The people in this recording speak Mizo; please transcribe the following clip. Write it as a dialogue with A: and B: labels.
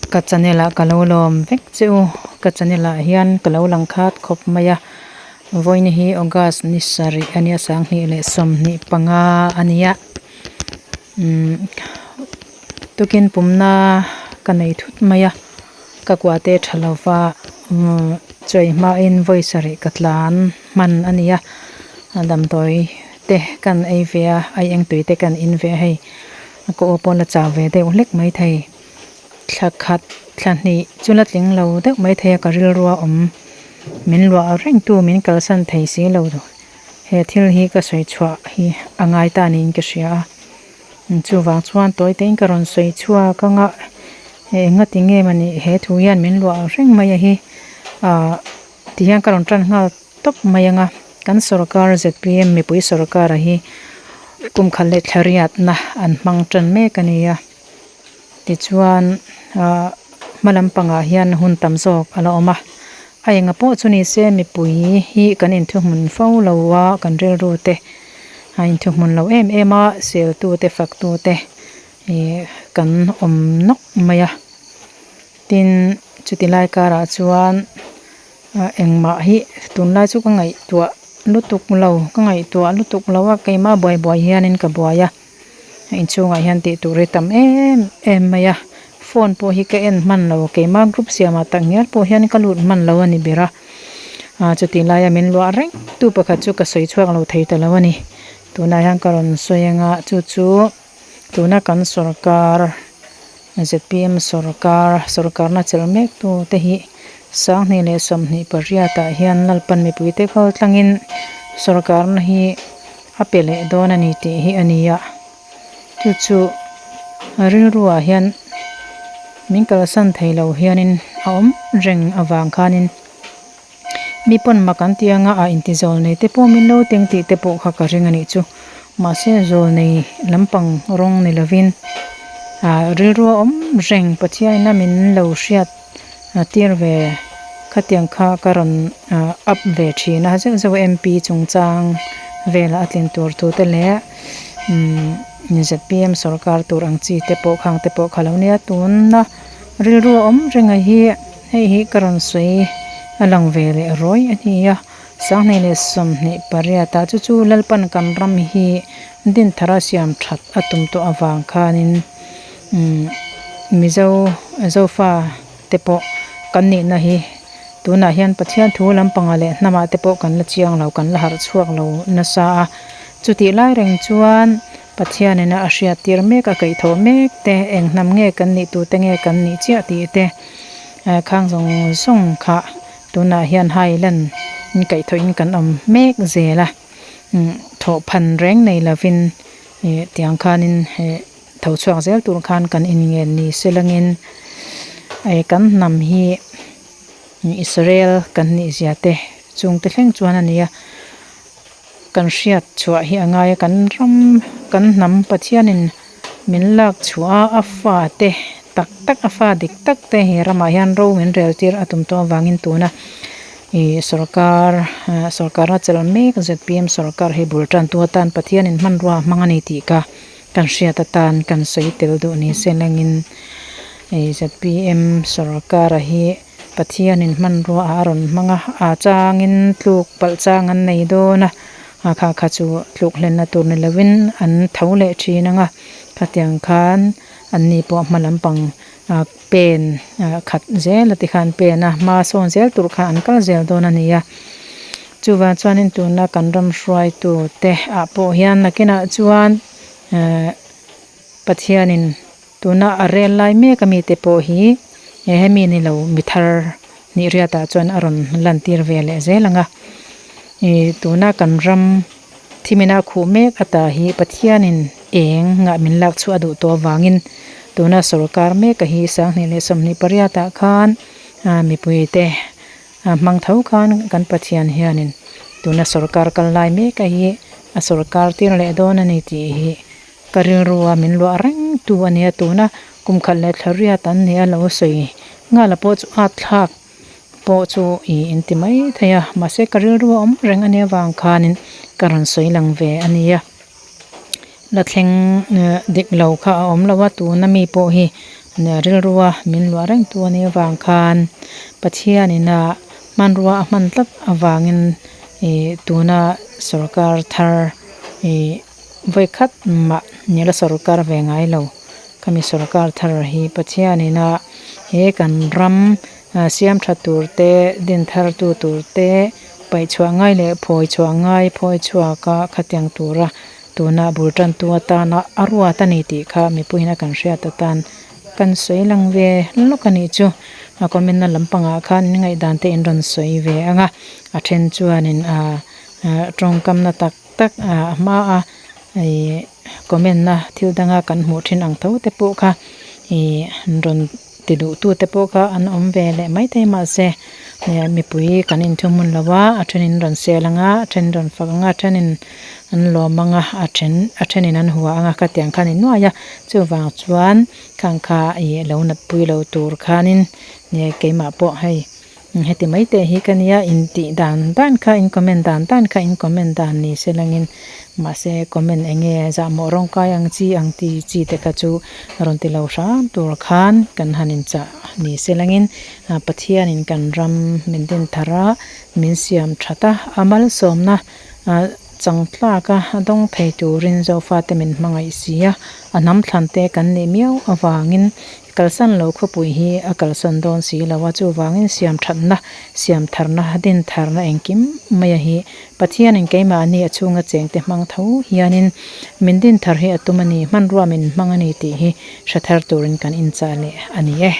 A: Ka channel ah ka lo lawm vek che u ka channel ah hian ka lo lang khat khawp mai a vawiin hi august ni sarih a nia sanghnih leh 25 a nia umm tukin pumna ka nei thut mai a ka kua te tha lova umm chawi hmain vawi sarih ka tlan hman a ni a damdawi te kan ei ve a aieng tui te kan in ve a hei ka aw pawh la chau ve deuh hlek maithei. Thla khat thla hnih chu la tling lo deuh maithei a ka rilru a awm min luah reng tu min kalsan thei si lo he thil hi ka sawi chhuah hi a ngai ta niin ka hria a chuvang chuan tawi te in ka rawn sawi chhuak anga enga ti nge mawni he thu hian min luah reng mai a hi ah ti hian ka rawn tan nghal tawp mai anga kan sawrkar zpm mipui sawrkar a hi kum khat leh thla riatna an hmang tan mek a ni a. Tichuan ahh hma lampangah hian hun tam zawk a la awm a, a enga pawh chu ni se mipui hi kan inthuhmun fo lo a, kan rilru te a inthuhmun lo em em a, sel tu te fak tu te ih kan awm nawk mai a, tin chuti lai karah chuan ah engmah hi tunlai chu ka ngaihtuah lutuk lo ka ngaihtuah lutuk lo a keimah buai buai hianin ka buai a. Inchhungah hian tih tur hi tam em em mai a phone pawh hi ka en hman lo keimah group siamah tak ngial pawh hian ka lut hman lo a ni ber a ah chutih laia min luah reng tu pakhat chu ka sawi chhuak lo thei ta lo a ni tunah hian ka rawn sawi anga chu chu tuna kan sawrkar zpm sawrkar sawrkarna chelh mek tu te hi 2028 ah hian Lalpan mipui te kal tlangin sawrkarna hi. A pe leh dawn a ni tih hi a ni a, chu chu rilruah hian min kalsan thei lo hianin a awm reng avang khanin mi pawn mak an tih anga a inti zawl nei te pawh min lo teng tih te pawh kha ka ring a nih chu mahse zawl nei lampang rawng ni lovin ah rilrua awm reng Pathianina min lo hriat tir ve khatiang kha ka rawn up ve thin a zeuh zeuh mp chungchang vela a tlin tur thu te leh umm zpm sawrkar tur ang chi te pawh khang te pawh kha lo nia tuna rilru a awm reng a hi hei hi ka rawn sawi a lang ve leh rawi a ni a 2028 ah chu chu Lalpan kan ram hi Dinthara siam that a tum tawh avang khanin. Umm Mizo Zofa te pawh kan nihna hi tunah hian Pathian thu lampangah leh hnamah te pawh kan la chiang lo kan la harh chhuak lo nasa a chutih lai reng chuan Pathianina a hriat tir mek a kaihthawh mek te eng hnam nge kan nih tute nge kan nih chiah tih te eh khang zawng zawng kha tunah hian highland in kaihthawhin kan awm mek zel a umm thawhphan reng nei lovin ih tiang khanin eh. Tho chhuak zel tur khan kan inngen ni se langin eh kan hnam hi Israel kan nih zia te chung te thleng chuan a ni a kan hriat chhuah hi a ngai a kan ram kan hnam Pathianin min lak chhuah a a fa te tak tak a fa dik tak te he ramah hian ro min rel tir a tum tawh avangin tuna ih sawrkar sawrkarna chelh mek zpm sawrkar hi bul tan tu atan Pathianin hmanrua a hmang a ni tih kha. Kan hriat atan kan sawi tel duh ni se langin ih zpm sawrkara hi Pathianin hmanrua ah a rawn hmang a a changin tluk palh chang an nei dawn a a kha kha chu tluk hlenna tur ni lovin an tho leh thin ang a khatiang khan an ni pawh hma lampang ah pen ah khat zel a tikhan pen a hma sawn zel tur kha an kal zel dawn a ni a chuvang chuanin tuna kan ram hruaitu te ah pawh hian nakinah chuan ehh Pathianin tuna a rel lai mek ami te pawh hi hemi ni lo mi thar nih riatah chuan a rawn lan tir ve leh zel ang a ih tuna kan ram thimina khuh mek ata hi Pathianin eng ngah min lak chhuah a duh tawh avangin tuna sawrkar mek a hi 2028 ah khan mipui te A hmang tho khan kan Pathian hianin tuna sawrkar kal lai mek a hi a sawrkar tir leh dawn a ni tih hi ka rilrua min luah reng tu a nia tuna kum khat leh thla riat an ni a lo sawi nghal a pawh chu at thlak pawh chu ih in ti mai thei a mahse ka rilrua awm reng a nia vang khanin ka rawn sawi lang ve a nia la thleng dik lo kha a awm lo a tuna mi pawh hi. Rilrua min luah reng tu a nih avang khan Pathianin a hmanrua a hman tlat avangin ih tuna sorkar thar ih vawi khat mah nila sorkar ve ngai lo khami sorkar thar hi Pathianin a he kan ram siam tha tur te din thar tu tur te paih chhuah ngai leh phawi chhuah ngai phawi chhuak a khatiang tura tuna bul tantu atana a ruat a ni tih kha mipuiin a kan hriat atan kan sawi lang ve lawk a nih chu a comment na lampangah khan in ngaihdan te in rawn sawi ve ang a a then chuanin ah tawngkam na tak tak ah a hma a ih comment na thil danga kan hmuh thin ang tho te pawh kha ih rawn ti duh tu te pawh kha an awm ve leh maithei mahse mipui kan inthuhmun lo a a thenin rawn sel ang a a then rawn fak ang a a thenin an lawm ang a a then a thenin an hua ang a khatiang khan in nuai a chuvang chuan khang kha ih lo nat pui lo tur khanin keimah pawh hei heti mai te hi ka nia intih dan dan kha in comment dan dan kha in comment dan ni se langin mahse comment eng nge zahmawh rawng kai ang chi ang ti chi te kha chu rawn ti lo hram tur khan kan han inchah ni se langin Pathianin kan ram min din thar a min siam that a a malsawmna chang tlak a dawng thei turin Zofate min hmangaih si a a hnam thlan te kan nih miau avangin Kalsan lo khawpui hi a kalsan dawn si lo a, chuvangin siam thatna, siam tharna, din tharna engkim maia hi Pathianin keimahni a chhunga chengte hmang tho hianin min din thar hi a tum a ni, hmanrua min hmang a ni tih hi hre thar turin kan inchah leh a ni e.